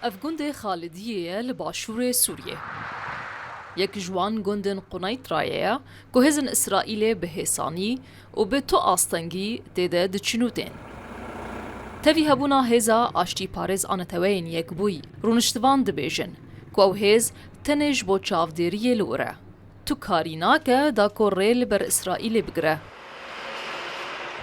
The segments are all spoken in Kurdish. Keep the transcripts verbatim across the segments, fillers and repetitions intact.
Ev gundê Xalidiyê ye li başûrê Sûriyê. Yek ji wan gundên Quneydrayê ye ku hêzên Îsraîlê bi hêsanî û bi tu astengî tê de diçin û tên. Tevî hebûna hêza aştîparêz a Neteweyên Yekbûyî, rûniştivan dibêjin ku ew hêz tenê ji bo çavdêriyê li wir e. Tu karî nake da ku rê li ber Îsraîlê bigire.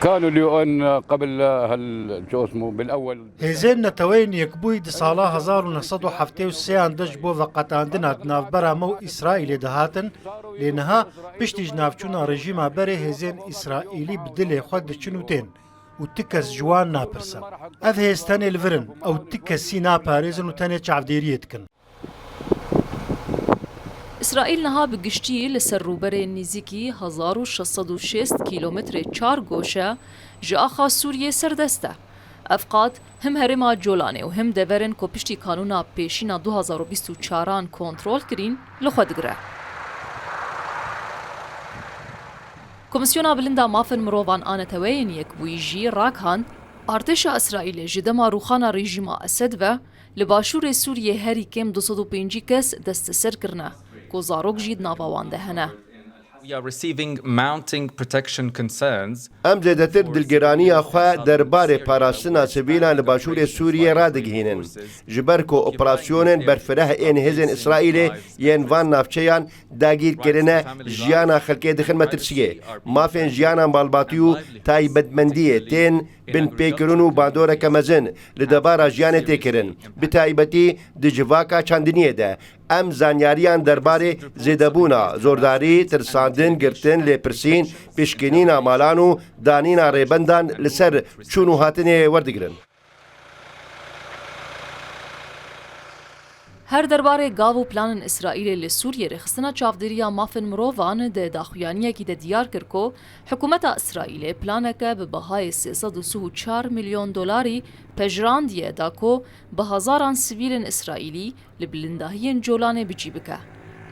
كانوا اليو ان قبل هال شو اسمه بالاول. Hêzên Neteweyên Yekbûyî di sala hezar û neh sed û heftê û sê an de ji bo veqetandina di navbera me û Îsraîlê de hatin, lê niha piştî ji navçûna rejîma berê hêzên Îsraîlî bi dilê xwe diçin û tên û ti kes ji wan napirse. Ev hêz tenê li vir in, ew ti kesî naparêzin û tenê çavdêriyê dikin. Îsraîl niha bi giştî li ser rûberê nêzîkî hezar û şeş sed û şêst kîlometrê çar goşe ji axa Sûriyê serdest e. Ev qat him herêma Colanê û him deverên ku piştî kanûna pêşîna du hazar û bîst û çaran kontrol kirîn li xwe digire. Komîsyona Bilind a Mafên Mirovan a Neteweyên Yekbûyî jî ragihand, artêşa Îsraîlê ji dema rûxana rejîma Esed ve li başûrê Sûriyê herî kêm du sed û pêncî kes desteser kirine ku zarok jî di nava wan de hene. We are receiving mounting protection concerns. Em zêdetir dilgiraniya xwe derbarê parastina sivîlan li başûrê Sûriyê radigihînin. Ji ber ku operasyonên berfireh ên hêzên Îsraîlê yên van navçeyan dagîr kirine, jiyana xelkê dixin metirsiyê. Mafên jiyana malbatî û taybetmendiyê tên binpêkirin û bandoreke mezin li debara jiyanê tê kirin, bi taybetî di civaka çandiniyê de. Em zanyariyan derbarê zêdebûna, zordarî, tirsandin, girtin, lêpirsîn, pişkinîna malan û danîna rêbendan li ser çûn û hatinê werdigirin. Her derbarê gav û planên Îsraîlê li Sûriyê rêxistina çavdêriya mafên mirovan di daxuyaniyekî de diyar kir ku hikûmeta Îsraîlê planeke bi bihayê sê sed û sî û çar milyon dolarî pejrandiye da ku bi hezaran sivîlên Îsraîlî li bilindahiyên Colanê bi cî bike.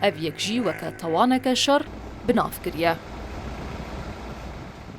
Ev yek jî weke tawaneke şer bi nav kiriye.